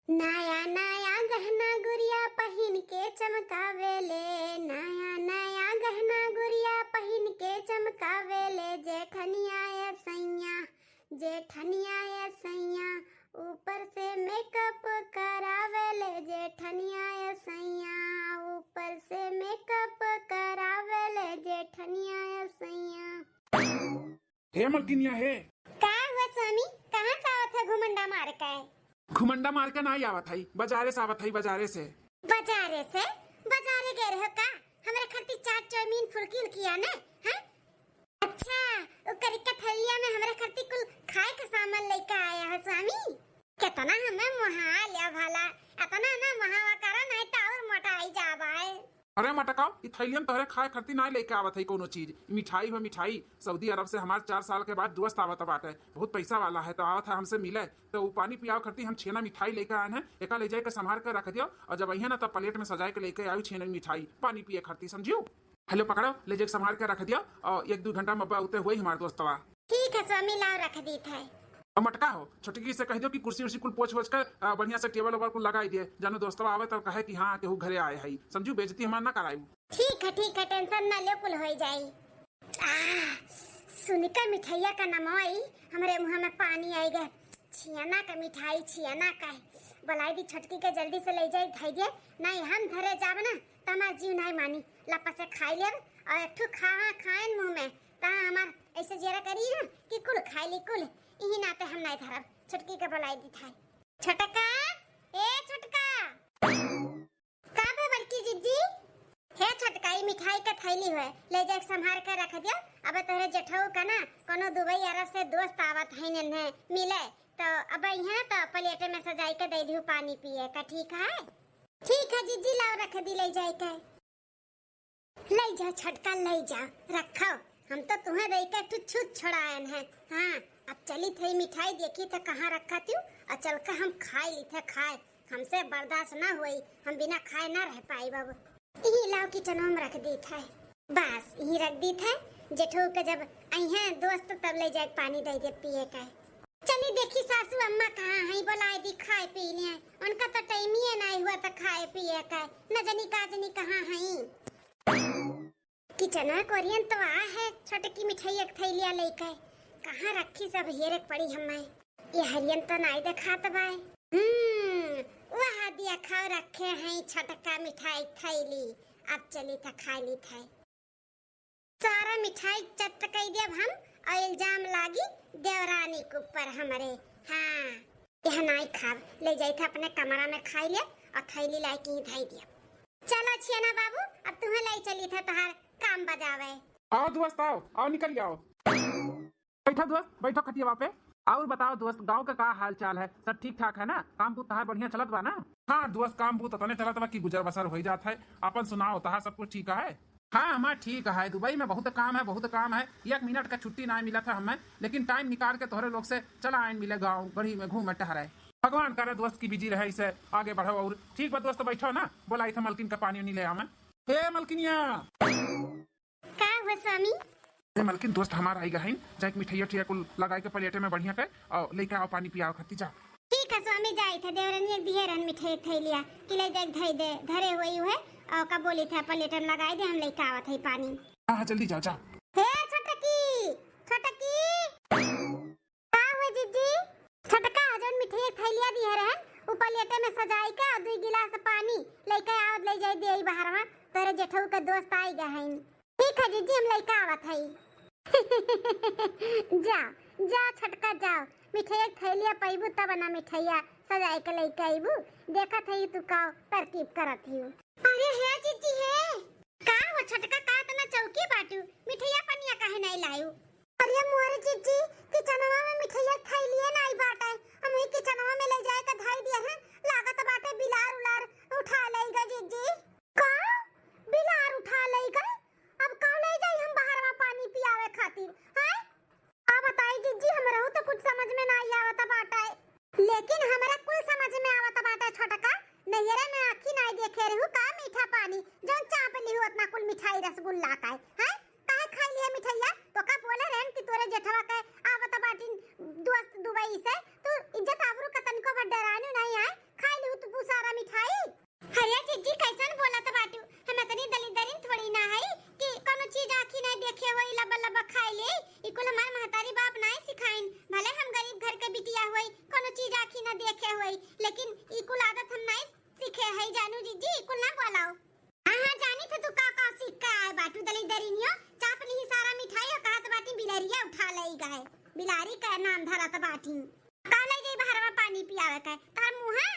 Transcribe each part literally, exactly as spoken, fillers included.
नया नया गहना गुरिया पहिन के चमकावेले, नया नया गहना गुरिया पहिन के चमकावेले, जेठनिया ए सैया, जेठनिया ए सैया, ऊपर से मेकअप करावेले, जेठनिया ए सैया, ऊपर से मेकअप करावेले, जेठनिया ए सैया। हे मलकिनिया हे। का हुआ स्वामी, कहाँ से आवत है घुमंडा मार के? घुमंडा मार के नाई आवत हई, बाजारे से आवत हई, बाजारे से। बाजारे से? बाजारे गए रहो का? हमरे खातिर चाट, चाउमीन, फुल्की उल्की आने, हैं? अच्छा, उ करिका थैलिया में हमरे खातिर कुल खाए के सामान लेके आया है स्वामी। कितना हमें मोहा लिया भला, इतना ना मोहावा करा, नहीं तो और मोटाई जाबा है। अरे मटकाओ, ई थैलियन तोहरे खाए खातिर नाय लेके आवत है कोनो चीज। ई मिठाई हो मिठाई, सऊदी अरब से हमार चार साल के बाद दोस्त आवत बाटे, बहुत पैसा वाला है, तो आवत है हमसे मिले, तो उ पानी पियाव खातिर हम छेना मिठाई लेके आयन है, एका ले जाए के संभार के रख दियो, और जब अइहे ना तब प्लेट में सजाए के लेके आयु छेना मिठाई पानी पिए खातिर, समझियो? हेलो पकड़ो, ले जाए के संभार के रख दियो, और एक दो घंटा में अब्बा उते हुए हमार दोस्तवा। ठीक है स्वामी, लाओ रख दीत है। अब मटका हो, छोटकी से कह दियो कि कुर्सी उर्सी कुल पोछ वोछ कर, आ, बढ़िया से टेबल वेबल कुल लगाई दिए, जानो दोस्तवा आवे तब कहे कि हाँ केहू घरे आए है, समझू बेइज्जती हमार ना करायू। ठीक है, ठीक है, टेंशन ना लियो, कुल होई जाई। आ, सुनिका मिठाइया का नमवा ई, हमरे मुँह में पानी आई गए। छियाना का मिठाई, छियाना का है। बोलाई दी छोटकी के जल्दी से ले जाए, खाई दिए, नहीं हम धरे जाब ना, त हमार जीव नहीं मानी, लपा से खाई लेब, और एक ठो खा, खाएन मुँह में, त हमार ऐसे जियरा करी ना कि कुल खाई ली कुल, इही नाते हम नहीं धरब। छोटकी के बोलाई दी थाई। छोटका, ए छोटका। का बे बड़की जिज्जी? हे छोटका, ई मिठाई के थैली होए, ले जाके संभार के रख दियो। अब तोहरे जेठऊ का ना कोनो दुबई अरब से दोस्त आवत है नन्हे मिले, तो अब इहे ना तो प्लेटे में सजाई के दे दियो पानी पिए का, ठीक है? ठीक है जिज्जी, लाओ रख दी ले जाए के। ले जा छोटका, ले जा, रखो। हम तो तुम्हें दे के एक ठो छूत छोड़ायन है। हाँ, अब चली थे मिठाई देखी तो कहाँ रखा तू, और चल के हम खाए ली थे, खाए। हमसे बर्दाश्त ना होई, हम बिना खाए ना रह पाई बाबू। यही लाओ किचनवा में रख दी थे। बस यही रख दी थे, जेठऊ के जब अइहे दोस्त तब ले जाए पानी दे दे पिए के। चली देखी सासू अम्मा कहाँ हैं, बोलाए दी खाए पी लिए। उनका तो टाइमिए नहीं हुआ तो खाए पिए के, न जनी का जनी कहाँ हैं। किचना कोरियन तो आ है छोटकी मिठाई एक थैलिया लेके। कहाँ रखी सब हेरे के पड़ी हमें। ये हरियन तो नाई देखात बाय। हम्म, वह दिया खाओ रखे हैं छोटका मिठाई थैली। अब चली त खा ली थे। सारा मिठाई चट कई देब हम और इल्जाम लागी देवरानी के ऊपर हमरे। हाँ, यह नाई खाब, ले जाई थे अपने कमरा में खाई ले और थैली लाई के ही धई दिया। चलो छियाना बाबू, अब तुम्हें ले चली थे तोहार काम बजावे। आओ दोस्त, आओ, आओ, निकल आओ। बैठो दोस्त, बैठो खटियावा पे। और बताओ दोस्त, गाँव का का हाल चाल है? सब ठीक ठाक है ना? काम बूत तहार बढ़िया चलत बा ना? हाँ दोस्त, काम बूत तने चलत बा कि गुजर बसर हो जात है। अपन सुनाओ, तहार सब कुछ ठीक है? हाँ, हमार ठीक है। दुबई में बहुत काम है, बहुत काम है। एक मिनट का छुट्टी ना मिला था हमें, लेकिन टाइम निकाल के तोहरे लोग से चला आइन मिले गाँव गढ़ी में घूमे टहरे। भगवान करे दोस्त की बिजी रहे, इसे आगे बढ़ो। और ठीक बा दोस्त, बैठो ना, बोलाई था मलकिन का पानी उनी ले आवे। हे मलकिनिया। का हुआ स्वामी? अरे मलकिन, दोस्त हमार आई गए हैं, जाके मिठाइया उठाइया कुल लगाई के प्लेटे में बढ़िया के और लेके आओ पानी पियाओ खाती, जा। ठीक है स्वामी, जाई थे देवरनिया दिहे रहन मिठाई थैलिया कि ले जाके धई दे, धरे हुई हुए और का बोली थे प्लेटे में लगाई दे, हम लेके आवत है पानी। हाँ हाँ जल्दी जाओ, जाओ। हे छोटकी, छोटकी। का हुआ जिज्जी? छोटका जौन मिठाई थैलिया दिहे रहन, उ प्लेटे में सजाई के और दुई गिलास पानी लेके आवत ले जाई देई बहरवा, तोरे जेठऊ के दोस्त आई गए हैं। ठीक है जिज्जी, हम लेके आवत हई। जा, जा छोटका जाओ, मिठाई थैलिया पैबू तब ना मिठाइया सजाई के लेके आईबू। देखत हई तू का तरकीब करत ही। अरे हे जिज्जी हे, का हो छोटका, का इतना चौकी बाटू, मिठाइया पनिया काहे नहीं लायू? अरे मोरे जिज्जी, किचनवा में मिठाइया थैलिए नाई बाटे। हम ही किचनवा में ले जाए के धई दिए हैं। लागत बाटे बिलार उलार उठा लेई गए जिज्जी। का? बिलार उठा लेई गए? अब का ले जाई हम बहरवा पानी पियावे खातिर? हैं? का बताई जिज्जी, हमरहू तो कुछ समझ में नाई आवत बाटे। लेकिन हमरा कुल समझ में आवत बाटे छोटका, नैहरे में आँखी नाई देखे रहू का मीठा पानी, जौन चाप लिहू उतना कुल मिठाई रसगुल्ला का, हैं? काहे खाई लिहे मिठाइया? तोका बोले रहन कि तोरे जेठवा के आवत बाटिन दोस्त दुबई से, तू इज्जत आबरू का तनिको भर डरानू नाई आए, खाई लेकिन ई कुल आदत हम नाई सीखे हई जानू जिज्जी, ई कुल ना बोलाओ। हाँ, हाँ, जानी थे तू का का सीख के आए बाटू दलिदरिनियो, चाप लिही सारा मिठाई और कहत बाटी बिलरिया उठा लई गए, बिलारी का नाम धरत बाटी। का ले जाई बहरवा पानी पियावे के, तार मुँह है?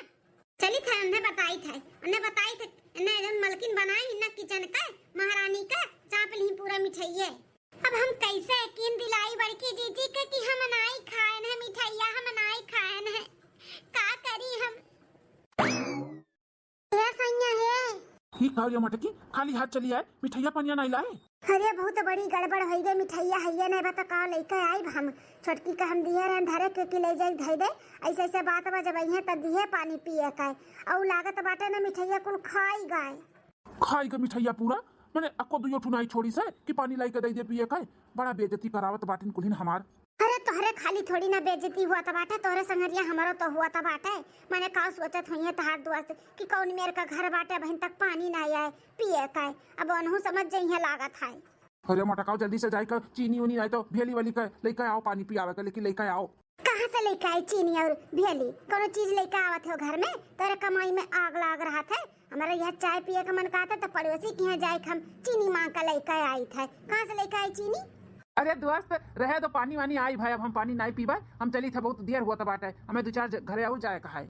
चली थे, उन्हें बताई थे, उन्हें बताई थे, उन्हें जौन मलकिन बनाई ही ना किचन के, महारानी के, चाप लिही पूरा मिठाइये। अब हम कैसे यकीन दिलाई बड़की जीजी के कि हम नाई खाएन है मिठाइया, हम नाई खाएन है। का करी हम? ए सैया हे। ई का रे मटकी, खाली हाथ चली आए, मिठाइया पनिया नाई लाए? अरे बहुत बड़ी गड़बड़ होई गई, मिठाइया हइये नाई बा त का लइके आइब हम? छोटकी के हम दिहे रहन धरे के कि ले जाई धई दे, ऐसे ऐसे बात बा, जब अइहें त दिहे पानी पिए के। अउ लागत बाटे ना मिठाइया कुल खाई गए। खाई गए मिठाइया पूरा, मने अक्को दुइयो ठू नाई छोड़ी से कि पानी लाई के दई दे पिए के। बड़ा बेइज्जती करावत बाटिन कुलिन हमार। अरे तोहरे खाली थोड़ी ना बेइज्जती हुआ त बाटे, तोहरे संगरिया हमरो तो हुआ त बाटे। मने का सोचत होइहें तहार दोस्त कि कौन मेर का घर बाटे, अबहिन तक पानी नाई आए पिए के। अब ओनहु समझ जइहें लागत है। अरे मोटकाओ, जल्दी से जाई के चीनी उनी नाई तो भेली वाली के लइके आओ, पानी पियावे के लेकिन लइके आओ। कहाँ से लइके आई चीनी और भेली? कौनो चीज लइके आवत हो घर में? तोरे कमाई में आग लाग रहत है। हमारा यह चाय पिए के मन कहत है तो पड़ोसी के यहाँ जाए के हम चीनी मांग के लइके आई थे। कहाँ से लइके आई चीनी? अरे दोस्त, रहे दो, पानी वानी आई भाई, अब हम पानी नाई पीबे, हम चली थे, बहुत देर हुआ त बाटे, हमें दो चार ज-, घरे और जाए का है।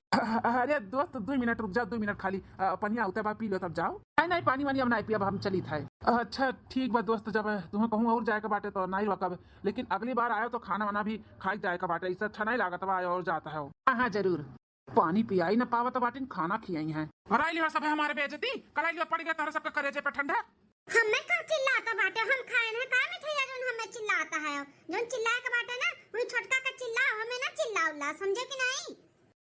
अरे दोस्त, दो मिनट रुक जाओ, दो मिनट खाली, अ, पनिया उते बा, पी लो तब जाओ। नहीं, नहीं, पानी वानी अब नाई पियब, हम चली थे। अच्छा ठीक बा दोस्त, जब तुम्हें कहूँ और जाए के बाटे तो नाई रुकब, लेकिन अगली बार आयो तो खाना वाना भी खाई जाए के बाटे, इससे अच्छा नहीं लागत बा, आयो और जाता है। हाँ, हाँ, जरूर। पानी पियाई न पावत बाटिन, खाना खियाई हैं। कराई लियो सबे हमारे बेइज्जती, कराई लियो, पड़ गया तोहरे सबके करेजे पे ठंडा। हमें का चिल्लाता बाटे, हम खाए ना का मिठाइया जौन हमें चिल्लाता है, जौन चिल्लाए के बाटे ना, वही छोटका का चिल्लाओ, हमें ना चिल्ला उल्ला, समझे कि नहीं?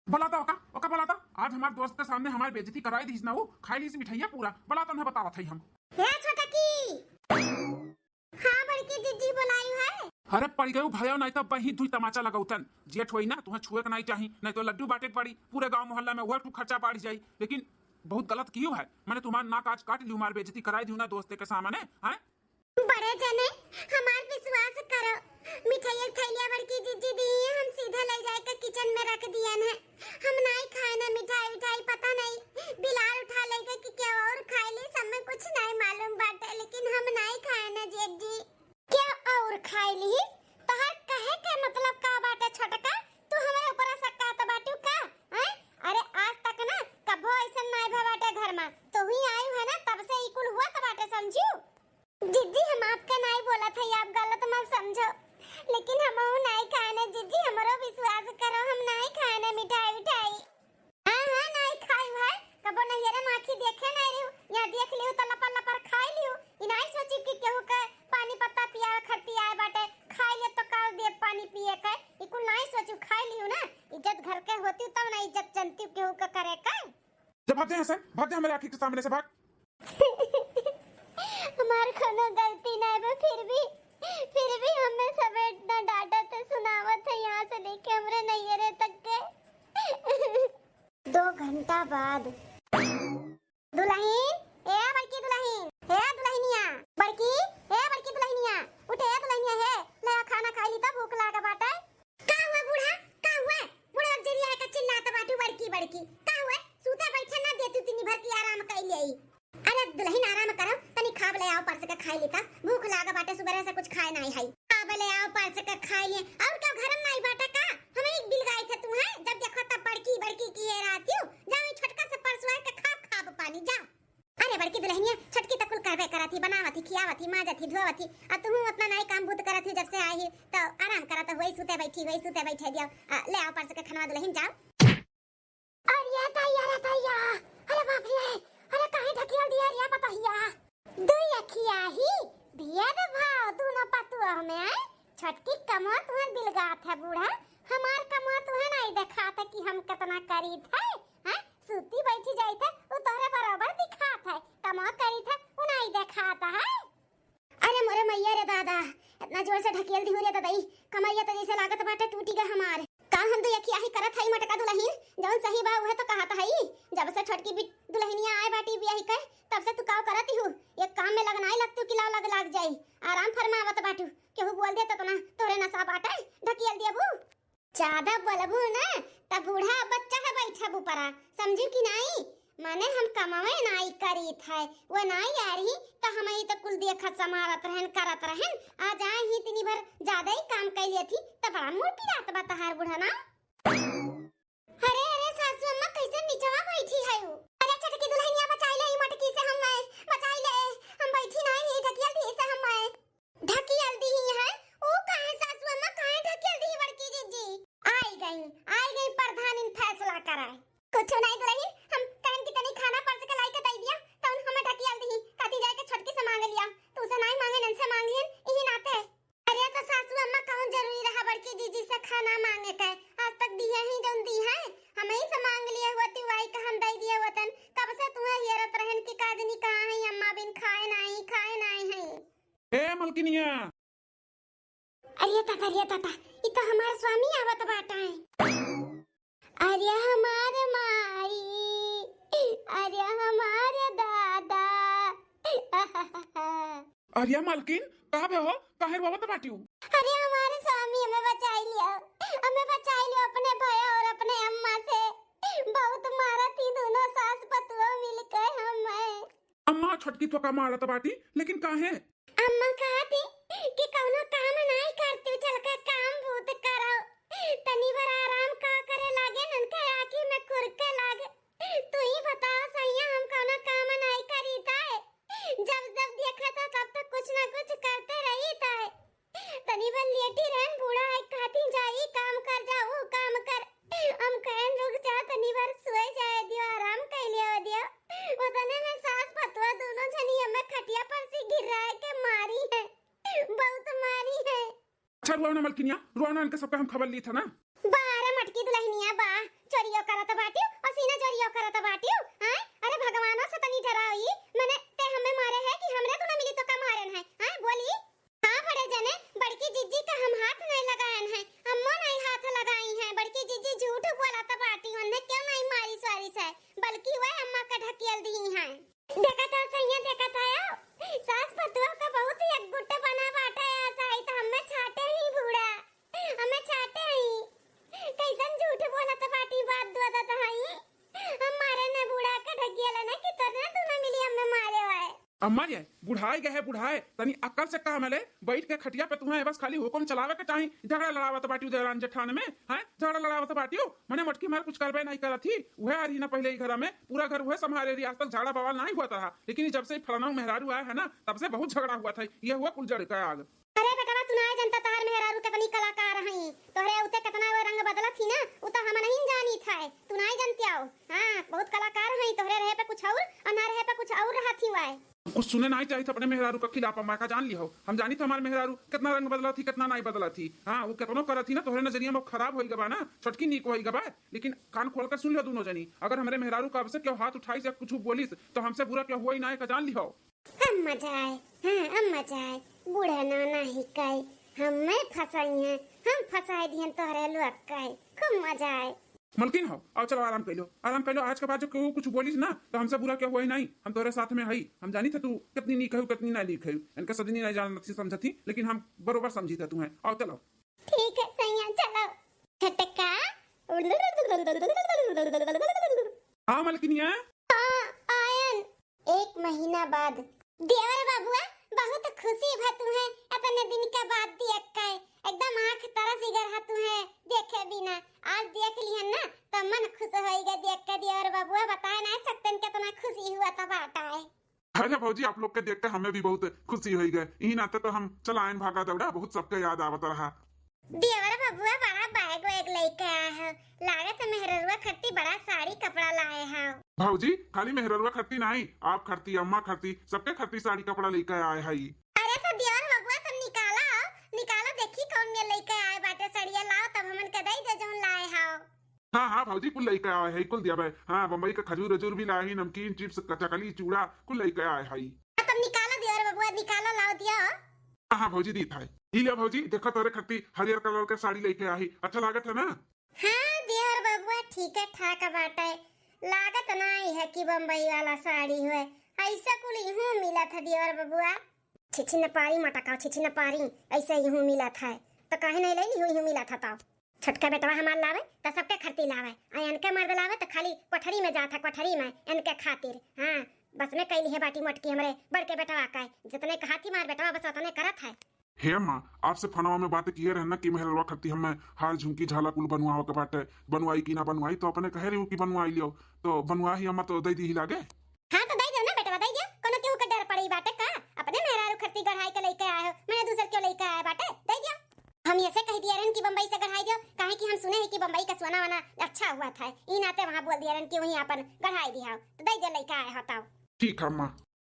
बुलाता ओका, ओका बुलाता, आज हमारे दोस्त के सामने हमारी बेइज्जती कराई दीस ना, वो खाई लीस मिठाइया पूरा, बुलाता उन्हें बतावत है हम। हे छोटकी। हाँ बड़की जीजी बोलायु है। अरे पड़ गयो भयो, नहीं तो बही दुई तमाचा लगौतन। जेठ होई ना, तुहें छुए के नहीं चाही, नहीं तो लड्डू बांटे के पड़ी। पूरे गांव मोहल्ला में वह टू खर्चा बढ़ जाई। लेकिन बहुत गलत कियो है, मैंने तुम्हार नाक आज काट लियो, हमार बेइज्जती कराई दियो ना दोस्ते के सामने, हैं? बड़े जने, हमार विश्वास करो, मिठाई एक थैलिया बड़की जीजी दी है, हम सीधा ले जाए के किचन में रख दियन है। हम नाई खाए ना मिठाई उठाई, पता नहीं बिलार उठा लेके कि क्या और खाए ली, सब में कुछ नहीं मालूम बाटे, लेकिन हम नाई खाए ना जेठ जी। क्या और खाए ली? तोहर कहे के मतलब का बाटे छोटका? तू हमरे ऊपर शक करत बाटू का? हैं? अरे आज तक ना कभो ऐसन नाई भा बाटे घर में, तो ही आई है ना, तब से ई कुल हुआ त बाटे, समझू? जीजी, हम आपका नाई बोलत है, आप गलत मत समझो, लेकिन हमहू नाई खाने जीजी, हमरो विश्वास करो, हम नाई खाने मिठाई उठाई। हाँ, हाँ, नाई खाई भाई, कबो नैहरे में आँखी देखे नाई रही, यहाँ देख लियो तो लपर लपर खाई लियो। ई नाई सोची कि केहू के पानी पत्ता पियावे खती आए बाटे, खाई ले तो काल दे पानी पिए के, ई कुल नाई सोचू, खाई लियो ना। इज्जत घर के होती तब ना इज्जत जनती केहू के करे के। जब भाग जा यहाँ से, भाग जा हमारे आँखी के सामने से, भाग। हमार कोनो गलती नाई बा, फिर भी, फिर भी हमें सब इतना डांटत है, सुनावत है, यहाँ से लेके हमरे नैहरे तक के। दो घंटा बाद। दुलहिन, ए बड़की दुलहिन, ए दुलहिनिया, बड़की, ए बड़की दुलहिनिया, उठे ए दुलहिनिया, हे, ले आ खाना खाई ली तो भूख लागा बाटे। का हुआ बूढ़ा, का हुआ? बूढ़ा जरिया के चिल्लात बाटू बड़की बड़की। का हुआ? सूते बैठे ना देतू, तिनी भर की आराम कई लेई। अरे दुलहिन आराम करो, तनी खाब ले आओ परस के खाई ली त। भूख लाग बाटे, सुबह से कुछ खाए नाई है। खाब ले आओ परस के खाई लिए। और का घर में नाई बाटे का? हमें एक बिल गाई थे तू है, जब देखो तब बड़की बड़की किए रहती हूँ। जाओ ई छोटका से परसुआ के खाब खाब पानी, जाओ। अरे बड़की दुलहिनिया, छोटकी त कुल करबे करत ही, बनावत ही, खियावत ही, माजत ही, धोवत ही, आ तुहू अपना नाई काम भूत करत ही, जब से आई ही तो आराम करत हुई, सूते बैठी हुई, सूते बैठे दियो। आ, ले आओ परस के खनवा दुलहिन, जाओ। अरे तैया रे तैया, अरे बाप रे, अरे काहे ढकेल दिया रे पतोहिया? दुई अखिया ही भेद भाव दोनों पतुआ में आए। छोटकी कमवा तुहन बिलगात है बूढ़ा, हमार कमवा तुहन आई देखात है कि हम कितना करीत है, हैं? सूती बैठी जाइत है, उ तोहरे बराबर दिखात है, कमवा करीत है, उ नाई देखात है। अरे मोरे मैया रे दादा, इतना जोर से ढकेल दिहू रे ददई, कमरिया तो जैसे लागत बाटे टूटी गा हमार। का हम दुई अखियाही करत हई मटका दुलहिन, जौन सही बा उहे तो कहत हई। जब से छोटकी बि-, दुलहिनिया आए बाटी बियाही के, तब से तू काव करत हू? एक काम में लग नाई लगतू कि लाव लग लाग जाई। आराम फरमावत बाटू, केहू बोल दे तो ना तोरे नशा बाटे, ढकेल देबू। ज्यादा बोलबू ना त बूढ़ा बच्चा है बैठबू परा, समझू कि नाई? माने हम कमावे नाई करीत है, वो नाई आ रही, त हम ई त कुल देखत संभारत रहन, करत रहन। आज आए ही तनी भर ज्यादा ही काम कइ लेती, त बड़ा मूड़ पिरात बा तहार बूढ़ा ना। अरे, अरे, सासू अम्मा कैसे निचवा बैठी है उ? अरे, छोटकी दुल्हनिया बचाई ले, ई मटकी से हम, बचाई ले, हम बैठी नाई, ई ढकियल दी से हम, ढकियल दी है। ओ काहे सासू अम्मा, काहे ढकियल दी बड़की जीजी? आई गई, आई गई प्रधानिन फैसला कराए। कुछ नाई दुल्हन, हम कहन की तनी खाना परस के लाई के दई दिया, तउन हमें ढकियल दी, कहती जाए के छोटकी से मांग लिया, तू से नाई मांगे, नन से मांग लिहन, इही नाते। अरे तो सासू अम्मा, कौन जरूरी रहा बड़की जीजी से खाना मांगे के? आज तक दिए ही जौन दी है, हम ही से मांग लिए हुआ, तू आई का हम दई दिए वतन। कब से तुम्हें हेरत रहन कि काजनी कहाँ है, अम्मा बिन खाए नाई, खाए नाई है। ए मलकिनिया। अरे ताता, अरे ताता, ई तो हमार स्वामी आवत बाटा है। अरे हमार माई, अरे हमार दादा। अरे मलकिन, का भे हो? काहे रोवत बाटिउ? अरे हमार स्वामी, हमें बचाई लिया, हमें बचाई लिया अपने भैया और अपने अम्मा से। बहुत मारत ही दोनों सास पतुआ मिलके हमें। अम्मा, छोटकी तो का मारत बाटी, लेकिन काहे? अम्मा कहती कि कौनो काम नाई करती, चल के काम बूत करो। तनी भर आराम का करे लागे, उनके आँखी में कुरके लागे। तू ही बताओ सैया, हम कौनो काम नाई करीत है? जब जब देखा था तब तक कुछ ना कुछ करते रहीत है। तनी भर लेटी रहन, बूढ़ा है, कहती जाई काम कर जा, ऊ काम कर। हम कहन रुक जा, तनी भर सोए जाए दियो, आराम कर लियो दियो। उतने में सास पतुआ दोनों जनी हमें खटिया पर से गिरा के मारी है, बहुत मारी है। अच्छा, रोवा ना मलकिनिया, रोवा ना, इनके सबका हम खबर ली था ना। बा रे मटकी दुल्हनिया बा, चोरियो करत बाटिउ और सीना चोरियो करत बाटिउ, हैं? अरे भगवानो से तनी डराई, मने ते हमें मारे है कि हमरे दुनो मिली तो का मारेन है, हैं? बोली। हाँ बड़े जने, बड़की जीजी का हम हाथ नहीं लगाएन है, अम्मो नहीं हाथ लगाई हैं। बड़की जीजी झूठ बोलत बाटी, उन्हें क्यों नहीं मारी स्वारी से, बल्कि वह अम्मा का ढकेल दी हैं। देखत हो सैया, देखत हो, सास पतुआ का बहुत एक गुट बना बाटे, ऐसा ही तो हमें छाटे ही बूढ़ा, हमें छाटे ही। कैसन झूठ बोलत बाटी, बात दो दत हई। हम मारे न बूढ़ा के ढकेल न कि तोरे न दोनों मिली हमें मारे वाए। अम्मा ये बुढ़ाए गए है, बुढ़ाए, तनी अक्ल से काम ले, बैठ के खटिया पे तुम्हें बस खाली हुकुम चलावे के चाही। झगड़ा लड़ावत बाटिउ देवरान जेठान में, हैं? झगड़ा लड़ावत बाटिउ, मने मोटकी मार कुछ करबे नहीं करत ही, उहे आ रही ना पहले ही घर में, पूरा घर उहे संभारे रही, आज तक झगड़ा बवाल नहीं हुआ रहा, लेकिन जब से फलाना मेहरारू आया है ना, तब से बहुत झगड़ा हुआ था। ये हुआ कुल जड़ का आग। अरे बेटवा, तू नाय जनता तहार मेहरारू कितनी कलाकार हई, तोहरे उते कितना वो रंग बदलत ही ना, उ तो हम नहीं जानी था, तू नाय जनती आओ। हाँ, बहुत कलाकार हई, तोहरे रहे पे कुछ और और ना रहे पे कुछ और रहत ही वाए। कुछ सुने नाई चाहित अपने मेहरारू का खिलाफ, अम्मा का जान लिहो। हम जानी था हमार मेहरारू कितना रंग बदलत ही, कितना नाई बदलत ही। हाँ, वो कितनो करत ही ना, तोहरे नजरिया में खराब होई गबा ना, छोटकी नीक होई गबा। लेकिन कान खोल के सुन लियो दोनों जनी, अगर हमरे मेहरारू का अब से क्यों हाथ उठाई से कुछ बोलिस, तो हमसे बुरा क्यों होई ना, का जान लिहो। हम मजा आए, हाँ, हम मजा आए। बूढ़ा नाना ही कहे, हम मैं फंसाई हैं, हम फंसाए दिहन तोहरे लोग कहे, खूब मजा आए। मलकिन हो, आओ चलो आराम कर लो, आराम कर लो। आज के बाद जो केहू कुछ बोलिस ना, तो हमसे बुरा क्यों होई नहीं, हम तोहरे साथ में हई। हम जानी थे तू कितनी नीक है, कितनी ना नीक है। इनका सजनी नहीं जानत थी, समझत थी, लेकिन हम बरोबर समझी थे तुम्हें। आओ चलो। ठीक है सैया, चलो। झटका। हाँ मलकिनिया। हाँ, आयन। एक महीना बाद। देवर बबुआ, बहुत खुशी भा तुहे, इतने दिन के बाद देख के एकदम आँख तरस गए हा तुहे देखे बिना। आज देख लिहन ना, त मन खुश होई गए देख के देवर बबुआ, बताए नहीं सकते कितना खुशी हुआ था बाटा है। अरे भौजी, आप लोग के देख के हमें भी बहुत खुशी होई गए। इही नाते तो हम चलायन भागा दौड़ा, बहुत सबके याद आवत रहा। देवर बबुआ बड़ा बैग वैग लेके आए हो, लागत है मेहररुआ खत्ती बड़ा साड़ी कपड़ा लाए हो। भौजी, खाली मेहररुआ खत्ती नहीं, आप खत्ती, अम्मा खत्ती, सबके खत्ती साड़ी कपड़ा लेके आए हई। अरे तो देवर बबुआ तुम निकाला हो, निकाला देखी कौन में लेके आए बाटे सड़िया, लाओ तब हमन के दई दे जौन लाए हो। हाँ, हाँ भौजी, कुल लेके आए हई, कुल दिया भाई। हाँ, बम्बई का खजूर वजूर भी लाए ही, नमकीन, चिप्स, चकली, चूड़ा, कुल लेके आए हई। हाँ, तब निकाला देवर बबुआ, निकाला, लाओ दिया। हाँ, हाँ भौजी, दी था। ई लिया भौजी, देखा तोरे खत्ती हरियर कलर के साड़ी लेके आई, अच्छा लागत है ना? हाँ देवर बबुआ, ठीक है ठाक बाटे, लागत ना है कि बम्बई वाला साड़ी हुए, ऐसा कुल इहूँ मिला था देवर बबुआ। छिछी न पारी मटकाओ, छिछी न पारी, ऐसा इहूँ मिला था, तो काहे नहीं ले ली हो, इहूँ मिला था तो। छोटका बेटवा हमार लावे त सबके खरती लावे, आ इनके मर्द लावे त खाली कोठरी में जात है, कोठरी में इनके खातिर। हाँ, बस में कैली है बाटी मोटकी हमरे बड़के बेटवा का, जितने कहा थी मार बेटवा बस उतने करत है। हे अम्मा, आपसे फोनवा में बात किए रहन ना कि मेहरवा खरती हमें हार झुमकी झाला कुल बनवावे के बाटे, बनवाई कि ना बनवाई, तो अपने कहे रही कि बनवाई लियो, तो बनवा ही अम्मा तो दे दी ही लागे। हाँ तो दे दो ना बेटवा, दे दियो, कोनो केहू के डर पड़ी बाटे का? अपने मेहरारू खरती गढ़ाई के लेके आए हो, मैंने दूसर क्यों लेके आए बाटे, दे दियो। हम ऐसे कह दिया रहन कि बम्बई से गढ़ाई दियो, काहे कि हम सुने हैं कि बम्बई का सोना वाना अच्छा हुआ था, ई नाते वहाँ बोल दिया रहन कि वहीं अपन गढ़ाई दिया, तो दे दियो लेके आए हो तब। ठीक है अम्मा।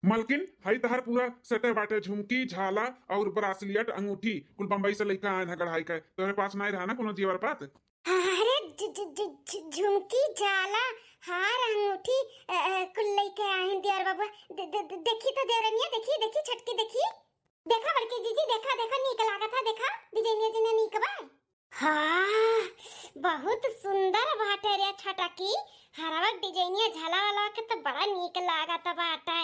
मलकिन, हई तहार पूरा सेटे बाटे, झुमकी, झाला और ब्रासलेट, अंगूठी, कुल बम्बई से लइका आयन है गढ़ाई के। तोहरे पास नाई रहा ना कोनो जेवर पात? अरे, झ-, झ-, झ-, झ-, झुमकी, झाला, हार, अंगूठी, अ, अ, कुल लइके आयन दियर बाबा। दे-, दे-, दे-, देखी तो देवरनिया, देखी, देखी छटकी, देखी। देखा बड़की जीजी, देखा, देखा, नीक लागत है, देखा, डिजाइनिया जिन्हें नीक बा। हाँ, बहुत सुंदर बाटे रे छटकी। हरवा डिजाइनिया झाला वाला के तो बड़ा नीक लागत बाटे।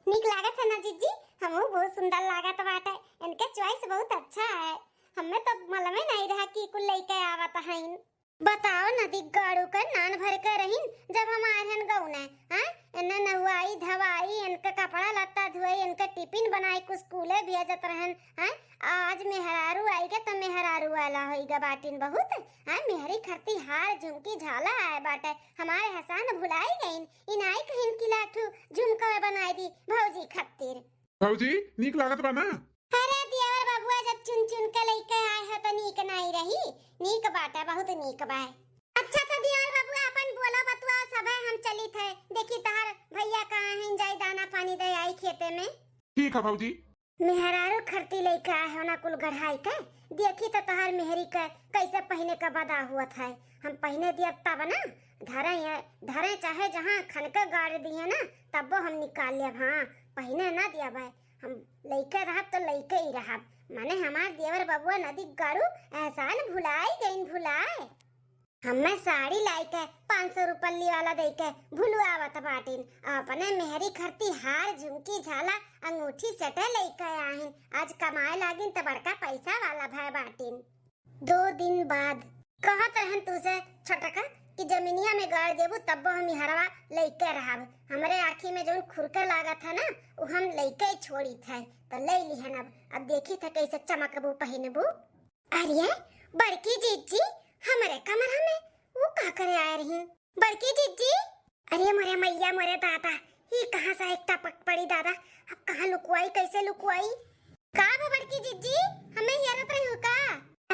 नीक लागत है ना जीजी? हमहू बहुत सुंदर लागत बाटे। इनके चॉइस बहुत अच्छा है। हमें तो मालूमे नहीं रहा कि कुल लइके आवत हईन। बताओ नदी गाड़ू के नान भर के रहीन जब हम आए रहन गौने, हैं? इन्हें नहुआई धवाई, इनके कपड़ा लत्ता धोई, इनके टिफिन बनाई, कुछ स्कूले भेजत रहन, हैं? आज मेहरारू आई गे तो मेहरारू वाला होई गे बाटिन बहुत, हैं? मेहरी खरती हार झुमकी झाला आए बाटे, हमारे हसान भुलाई गईन, इनाई कहिन कि लाठू झुमका बनाई दी भौजी खत्तिर। भौजी, नीक लागत बा ना? अरे देवर बबुआ, जब चुन चुन के लइके आए हो तो नीक नाई रही? नीक बाटे, बहुत नीक बा। अच्छा तो देवर बबुआ, अपन बोला बतुआ सब है, हम चलित है। देखी तहार भैया कहाँ हैं, जाई दाना पानी दे आई खेते में। ठीक है भौजी। मेहरारू खरती लइके आए हो ना कुल गढ़ाई के, देखी तो तहार मेहरी के कैसे पहिने का बदा हुआ था। हम पहिने दियब तब ना, धरे ये, धरे चाहे जहाँ खन के गाड़ दिए ना, तब्बो हम निकाल लेब। हाँ, पहिने ना दियब है। हम लइके रहब तो लइके ही रहब। माने हमार देवर बबुआ नदी गाड़ू एहसान भुलाई गईन भुलाए। हमें साड़ी लाई के पाँच सौ रुपल्ली वाला दे के भुलुआवत बाटिन। अपने मेहरी खरती हार झुमकी झाला अंगूठी सेटे लइके आहिन। आज कमाए लागिन त बड़का पैसा वाला भय बाटिन। दो दिन बाद। कहत रहन तू से छोटका कि जमीनिया में गाड़ देबू तब्बो हम इहरवा लइके रहब। हमरे आँखी में जौन खुरके लागत है ना, उ हम लइके ही छोड़ित है। तो ले लिहन अब, अब देखित है कैसे चमकबू पहिनबू। अरे बड़की जिज्जी, हमरे कमरा में वो का करे आए रही? बड़की जिज्जी, अरे मोरे मैया मोरे दादा, ई कहाँ से एक टपक पड़ी दादा, अब कहाँ लुकवाई, कैसे लुकवाई? का बा बड़की जिज्जी, हमें हेरत रही हो का?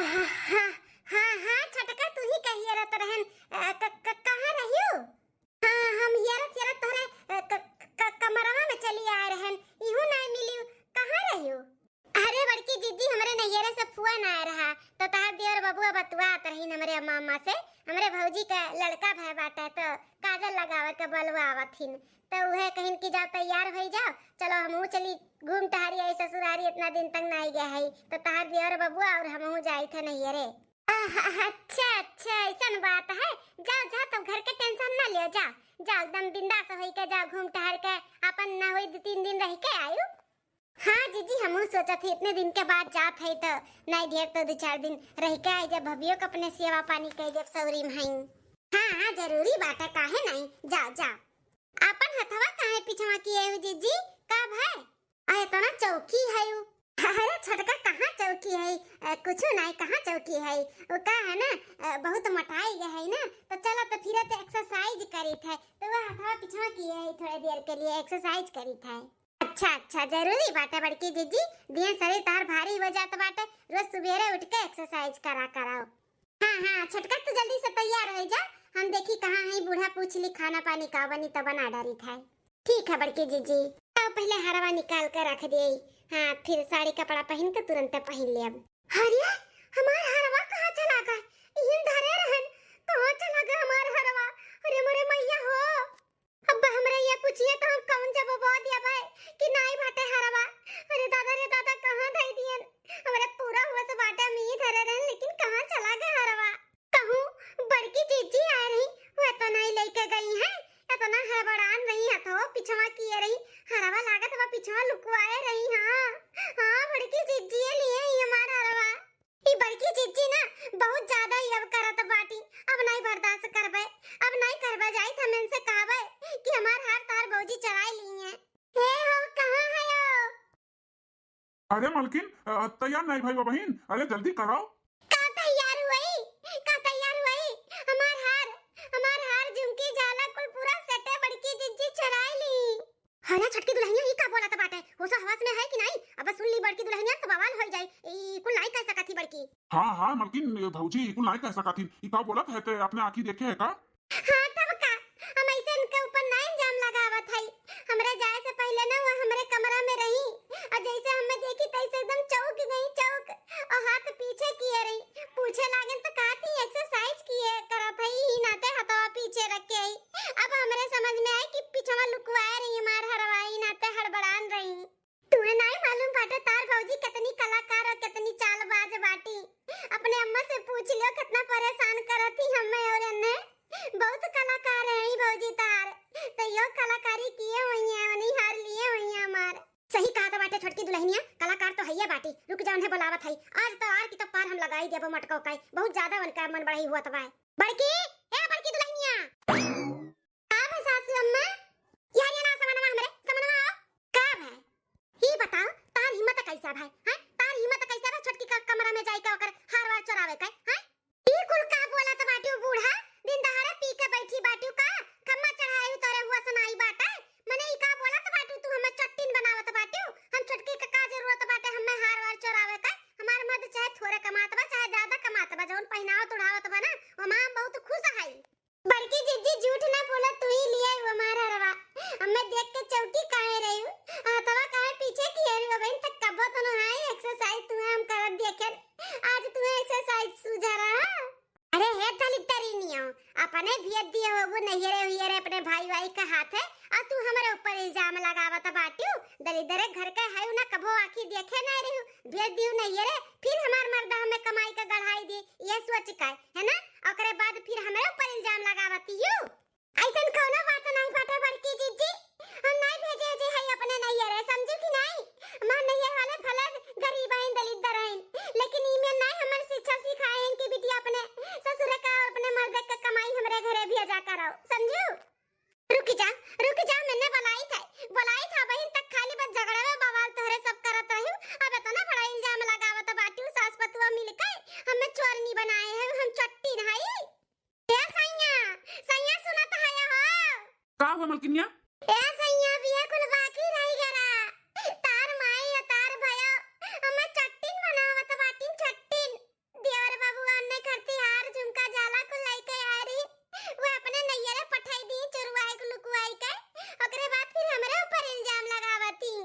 हाँ, हाँ, हाँ, हाँ, छोटका तू ही का हेरत रहन, अ, क-, क-, कहाँ रहियो? हाँ, हम हेरत हेरत तोहरे, अ, क-, क-, कमरवा में चली आए रहन, इहू नाई मिली, कहाँ रहियो? अरे बड़की जिज्जी, हमरे नैहरे से फोन आए रहा, तो तहार देवर बबुआ बतुआत रहीन हमरे अम्मा, अम्मा से, हमरे भौजी का लड़का भय बाटे, तो काजल लगावे के बोलवावत हिन, तो उहे कहिन कि जाओ तैयार होई जाओ, चलो हमहू चली घूम टहरी आई ससुरारी, इतना दिन तक नाई गए हई, तो तहार देवर बबुआ और हमहू जाई थे नैहरे। आह, अच्छा, अच्छा, ऐसन बात है, जाओ, जाओ, तब घर के टेंशन ना लियो, जाओ, जाओ, एकदम बिंदास होई के जाओ, घूम टहर के, अपन ना होई दो तीन दिन रह के आयु। हाँ जीजी, हमहू सोचत ही इतने दिन के बाद जात है तो नाई ढेर तो दो चार दिन रह के आई, जब भभियो के अपने सेवा पानी कई जब सौरी में हई। हाँ, हाँ, जरूरी बात है, काहे नहीं, जाओ, जाओ। अपन हथवा काहे पिछवा किए हो जीजी, का भय? अरे तो ना चौकी है उ। अरे छोटका, कहाँ चौकी है? अ, कुछो नहीं, कहाँ चौकी है? वो का है ना, अ, बहुत मोटाई गए है ना, तो चला तो फिर तो एक्सरसाइज करीत है, तो वो हथवा पिछवा किए है थोड़े देर के लिए एक्सरसाइज करीत है। अच्छा, अच्छा, जरूरी बात है बड़की जीजी, दिए शरीर तार भारी हो जात बाटे, रोज सुबेरे उठ के एक्सरसाइज करा कराओ। हाँ, हाँ, छोटका, तू जल्दी से तैयार हो जा, हम देखी कहाँ है बूढ़ा, पूछ ली खाना पानी का बनी तो बना डारी था। ठीक है बड़की जीजी, अब पहले हरवा निकाल कर रख दे। हाँ, फिर साड़ी कपड़ा पहन के तुरंत पहन ले अब। अरे, हमार हरवा कहाँ चला गए? इहिन धरे रहन, कहाँ चला गए हमार हरवा? अरे मोरे मैया हो, अब हमरा ये पूछिए तो हम कौन जवाब दिया भाई कि नाई बाटे हरवा। अरे दादा रे दादा, कहाँ धई दियन? हमरा पूरा होश बाटे, हम ई धरे रहन, लेकिन कहाँ चला गए हरवा? कहूँ बड़की जीजी आए रही, वो तो नाई लेके गई है, इतना हड़बड़ान रही, हथवा पिछवा किए रही, हरवा लागत बा पिछवा लुकवाए रही। हाँ, हाँ, बड़की जीजी लिए ही हमार हरवा। ई बड़की जिज्जी ना बहुत ज्यादा ही अब करत बाटी। अब नाहीं बर्दाश्त करबे, अब नाहीं करबे जाइत, हम इनसे कहबे कि हमार हार तोहार भौजी चुराइ लिहे। हे हो, कहाँ हयो? अरे मलकिन, अ, तैयार नाहीं भइबा बहिन, अरे जल्दी कराओ। का तैयार हुई, का तैयार हुई? हमार हार, हमार हार, झुमकी, झाला कुल पूरा सेटे बड़की जिज्जी चुराइ ली। है ना छोटकी दुलहिनिया, ई का बोलत बाटे? होश हवास में है कि नाहीं? अब सुन ली बड़की दुलहिनिया तो बवाल होइ जाई। ई कुल नाहीं कह सकत ही बड़की। हाँ, हाँ, मलकिन भौजी, ई कुल नाहीं कह सकत ही। ई का बोलत है, ते अपने आँखी देखे है का? हाँ, तब का? हम ऐसे इनके ऊपर ना इल्जाम लगावत हई। हमरे जाए से पहिले ना वो हमरे कमरा में रही और जैसे हमें देखी तैसे एकदम चौंक गई, चौंक, और हाथ पीछे किए रही। पूछे लागेन तो कहत ही, "Exercise किए करत हई, ई नाते हथवा पीछे रखे हई।" अब हमरे समझ में आई कि पिछवा लुकवाए रही हमार हरवा, ई नाते हड़बड़ान रही। तुहे नाहीं मालूम बाटे, तार भौजी कितनी कलाकार और कितनी चालबाज बाटी। अपने अम्मा से पूछ लियो, कितना परेशान करत ही हमें और इन्हें। बहुत कलाकार है ई भौजी तार, तो यो कलाकारी किए हुई है, उन्हीं हार लिए हुई है हमार। सही कहत बाटे छोटकी दुलहिनिया, कलाकार तो हइये बाटी। रुक जा, उन्हें बुलावत हई। आज तो आर की तो पार हम लगाई देबो मटको काई, बहुत ज्यादा उनका मन बढ़ाई हुआ तबाय। बड़की, ए बड़की दुलहिनिया। का भै सासू अम्मा? यार, ये ना समनवा हमरे, समनवा आओ। का भै? ही बताओ, तार हिम्मत कैसा भै? हैं? तार हिम्मत कैसा भै छोटकी का कमरा में जाई के ओकर हार वार चोरावे का, हैं? ई कुल का बोलत बाटियो बूढ़ा? दिन दहाड़े पी के बैठी बाटियो का? खम्मा चढ़ाए तोरे हुआ सुनाई बाटे। मने ई का बोलत बाटियो तू हमें चट्टिन बनावत बाटियो? हम छोटकी के का जरूरत बाटे हमें हार वार चोरावे का? हमार मर्द चाहे थोरे कमात बा, चाहे ज्यादा कमात बा, जौन पहिनावत ओढ़ावत बा ना, ओमा हम बहुत खुश हई। बड़की जिज्जी झूठ ना बोला, तू ही लिया वो हमार हरवा। हमें देख के चौकी काहे रही हूँ, हथवा काहे पीछे किए रही हो बहन, तक कबो तो ना आई exercise तू हम करत देखे। आज तू exercise सूझा रहा। अरे हे दलिद्दरी नियो, अपने भेज दिए हो वो नैहरे हुइयरे अपने भाई वाई का हाथ है, और तू हमारे ऊपर इल्जाम लगावत बाटियो। दलिद्दरे घर के है ना, कबो आँखी देखे ना रही हूँ, भेज दियो नैहरे, फिर हमार मर्दा हमें कमाई का गढ़ाई दी, ये सोच के, है ना? ओकरे बाद फिर हमरे ऊपर इल्जाम लगावत यू। ऐसन कौनो बात नहीं बाटे बड़की जिज्जी, हम नहीं भेजे जे है अपने नैहरे, समझू कि नहीं? हमार नैहर वाले भले गरीब हैं, दलिद्दर हैं, लेकिन ई में नहीं हमर शिक्षा सिखाए हैं कि बिटिया अपने ससुर का और अपने मर्द का कमाई हमरे घरे भेजा करो, समझू? रुक जा, रुक जा, मैंने बुलाई था, बुलाई था बहन तक खाली बस झगड़ा में बवाल तोहरे सब करत रही, अब इतना बड़ा इल्जाम लगावत बाटियो सास पतुआ मिलके हमें चोरनी बनाए हैं, हम चट्टी नहीं। ए सैया, सैया सुनत हया हो? का हुआ मलकिनिया? ए सैया, बिया कुल बाकी रह गया। तार माई और तार भया हमें चट्टिन बनावत बाटिन, चट्टिन। देवर बाबू अन्ने खरती हार झुमका झाला कुल लइके आए रही। वो अपने नैयरे पठाई दी चुरवाई के लुकवाई के। ओकरे बाद फिर हमरे ऊपर इल्जाम लगावती।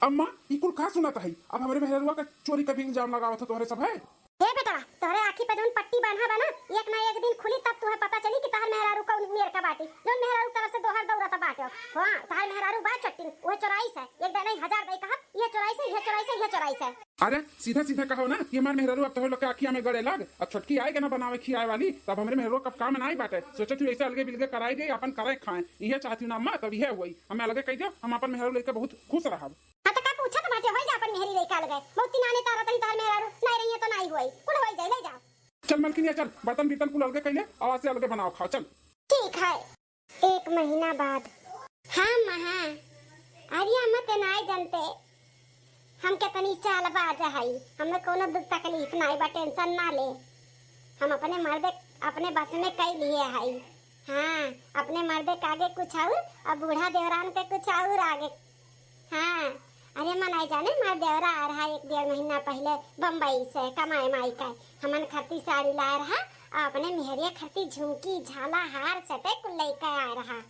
अम्मा, ई कुल का सुनत हई? अब हमरे मेहररुआ का चोरी का भी इल्जाम लगावत ह तोहरे सब है? हे बेटवा, तोहरे आँखी पे जौन पट्टी बांधा बा ना, एक ना एक दिन खुली, तब तुहे पता चली कि तोहर मेहरारू कौन मेर का बाटी। जौन मेहरारू तरफ से दोहर दौड़त बाटे। हाँ, तोहर मेहरारू बा चट्टिन, उहे चोराई से। एक दिन नहीं, हजार दे कहा, ये चोराई से, ये चोराई से, ये चोराई से। अरे, सीधा सीधा कहो ना कि हमार मेहरारू अब तोहर लोग के आँखिया में गड़े लाग, अब छोटकी आए के ना बनावे खियाए वाली, तब हमरे मेहरारू कब काम नाई बाटे। सोचे तू ऐसे अलगे बिलगे कराई दे, अपन करे खाए। इहे चाहती ना अम्मा, तब इहे हुई। हमें अलगे कह दियो, हम अपन मेहरारू लेके बहुत खुश रहब। हाँ, तो का पूछत बाटे, होई जा अपन मेहरी लइका अलगे। बहुत दिन आने तारा तनी तार मेहरारू, नाई रहिए तो नाई होई, कुल होई जाई, ले जाओ। चल मलकिनिया चल, बर्तन बिर्तन कुल अलगे कइले, आवाज से अलगे बनाओ खाओ, चल। ठीक है। एक महीना बाद। हाँ, महा, अरे अम्मा ते नाई जानते, हम कितनी चालबाज हई, हमें कोनो दुख तकलीफ नाई बा, टेंशन ना ले। हम अपने मर्दे, अपने बस में कई लिए हई। हाँ, अपने मर्दे के आगे कुछ और, और बूढ़ा देवरान के कुछ और आगे। हाँ, अरे मनाई जाने, हमार देवरा आ रहा एक डेढ़ महीना पहले बम्बई से कमाए माई का, हमन खातिर साड़ी लाए रहा, और अपने मेहरिया खातिर झुमकी, झाला, हार, सटे कुल लेके आ रहा।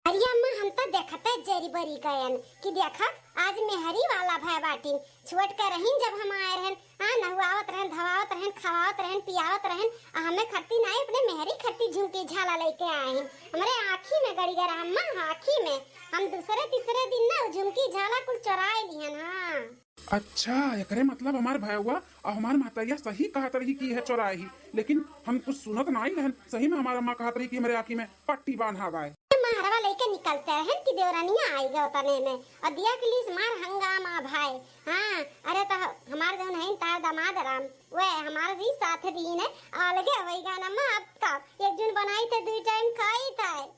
अरे अम्मा, हम तो देखते जेरी बरी गयन कि देखा, आज मेहरी वाला भय बाटिन। छोट के रहीन जब हम आए रहन, हाँ, नहुआवत रहन, धवावत रहन, खवावत रहन, पियावत रहन, आ हमें खरती नाई, अपने मेहरी खरती झुमकी झाला लेके आए हैं। हमरे आँखी में गड़ी गया अम्मा, आँखी में। हम दूसरे तीसरे दिन ना झुमकी झाला कुल चोराए लिहन, हाँ। अच्छा, एकरे मतलब हमार भयवा और हमार महतरिया सही कहत रही कि यह चोराए ही, लेकिन हम कुछ सुनत नाई रहन। सही में हमार अम्मा कहत रही कि हमरे आँखी में पट्टी बांधा बाय। अम्मा, हरवा लेके निकलते रहन कि देवरानिया आई गए तने में, और दिया के लीस मार हंगामा भाई। हाँ, अरे तो हमार जौन है तार दामाद राम, वे हमार जी साथ दीन है, अलगे वही गाना में अब तब एक जून बनाई थे, दुई टाइम खाई थे।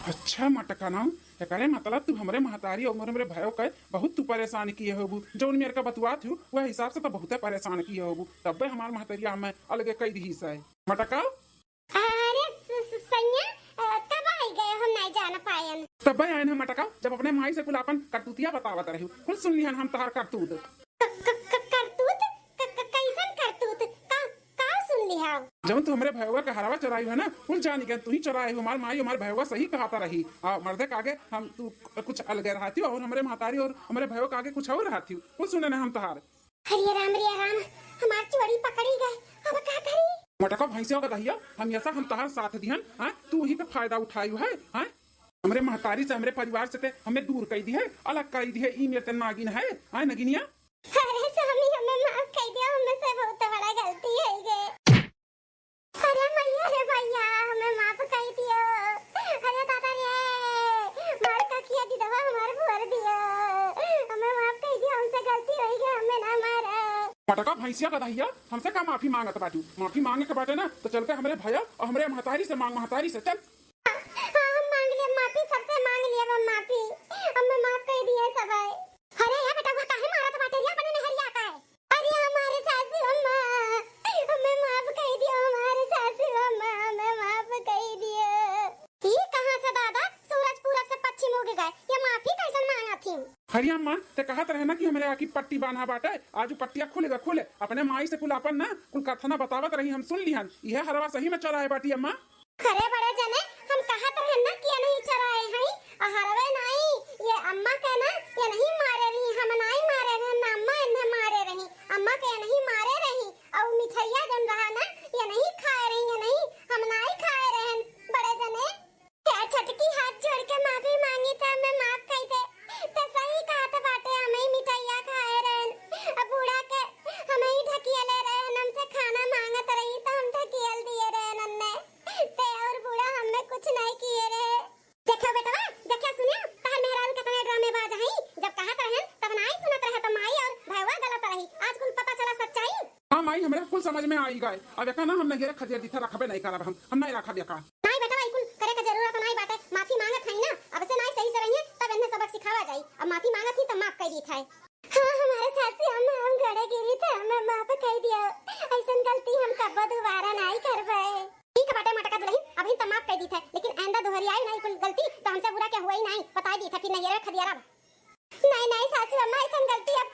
अच्छा मटका ना, एकरे मतलब तू हमरे महतारी और हमरे भयो के बहुत तू परेशान किए होबू, जौन मेरे का बतुआ थू वह हिसाब से तो बहुते परेशान किए होबू, तब्बे हमार महतरिया हमें अलगे कई दिहिस है। मटका। अरे स-, स-, सैया, अ, कब आई गए, हम नहीं जान पायन। तब्बे आयन हम मटका, जब अपने माई से कुल आपन करतूतिया बतावत रही, कुल सुन लिहन हम तहार करतूत। क-, क-, क-, करतूत? क-, क-, कैसन करतूत? का, का सुन लिहा? जब तू हमरे भयवा के हरवा चोराई है ना, कुल जानी गए तू ही चोराई हो, हमार माई, हमार भयवा सही कहता रही। आ, मर्दे के आगे हम तू कुछ अलगे रहती हो और हमरे महतारी और हमरे भयवा के आगे कुछ और रहती हो, कुल सुने ना हम तहार। हरे राम रे राम, हमार चोरी पकड़ी गए, अब का करी? मटका भैंसिया का दहिया, हमेशा हम तहार साथ दिहन, हाँ? तू ही पे फायदा उठायु है, हाँ? हमरे महतारी से, हमरे परिवार से ते हमें दूर कई दी है, अलग कई दी है, ई मेरे ते नागिन है, हाँ नगिनिया? अरे स्वामी, हमें माफ कई दिया, हमसे बहुत बड़ा गलती है ये। अरे मैया रे मैया, हमें माफ कई दियो। अरे दादा रे, मार का किया दीदवा हमार भर दियो। हमें माफ कई दियो, हमसे गलती होई गई, हमें ना मारा। मटका भैंसिया का दहिया, हमसे का माफी मांगत बाटू? माफी मांगे के बाटे ना, तो चल के हमरे भैया और हमरे महतारी से मांग, महतारी से चल। हाँ, हम मांग लिए माफी, सबसे मांग लिए हम माफी, हमें माफ कई दिए सब। अरे या बेटा, वो काहे मारत बाटे रे अपने मेहरिया का? अरे हमारे सासू अम्मा, हमें माफ कई दियो, हमारे सासू अम्मा, हमें माफ कई दियो। ई कहाँ से दादा, सूरज पूरब से पश्चिम उग गए, ये माफी कैसन मांगा थी? हरिया अम्मा, ते कहत रहे ना कि हमरे आँखी पट्टी बांधा बाटे, आज उ पट्टिया खुल गए, खुले। अपने माई से कुल आपन ना, कुल कथना बतावत रही, हम सुन लिहन। यह हरवा सही में चोराए बाटी अम्मा। अरे बड़े जने, हम कहत रहन ना कि ये नहीं चोराए हई, आ हरवे नाई, ये अम्मा के ना, ये नहीं मारे रही, हम नाई मारे रहन ना, अम्मा इन्हें मारे रही, अम्मा के ये नहीं मारे रही, और मिठैया जन रहा ना, ये नहीं खाए रही, ये नहीं, हम नाई खाए रहन, बड़े जने। क्या छटकी हाथ जोड़ के माफी मांगी था, हमें माफ कर दे, तो सही कहत बाटे, हम ही मिठैया खाए रहन, अब बूढ़ा के हम ही ढकियले रहन, हमसे खाना मांगत रही, तो हम ढकियल दिए रहन अन्ने। ते और बूढ़ा हमें कुछ नहीं किए रहे। देखो बेटवा, देखो सुनियो, तहर मेहरारू कितने ड्रामेबाज हई। जब कहत रहन तब नाई सुनत रहे तो माई और भयवा गलत रही। आज कुल पता चला सच्चाई। हाँ माई, हमरे कुल समझ में आई गए। अब एका ना हम नैहरे खदेर दीथा, रखबे नहीं करब हम, हम नहीं रखब एका। नाई बेटवा, ई कुल करे के जरूरत नाई बाटे। माफी मांगत हई ना, अब से नाई सही से रहिए, तब इन्हें सबक सिखावा जाई। अब माफी मांगत ही तो माफ कर दीथा है। हाँ, हमारे सासू अम्मा, हम गड़े गिरी थे, हमें माफ कर दिया। ऐसन गलती हम कब्बो दोबारा नाई करबे। ठीक बाटे मटका दुल्हन, अभी तो माफ कर दीथा, लेकिन आइंदा दोहरियाई नाई कुल गलती, तो हमसे बुरा के हुआ ही नाई, बता दीथा, फिर नैहरे खदियारा। नाई, नाई सासू अम्मा, ऐसन गलती अब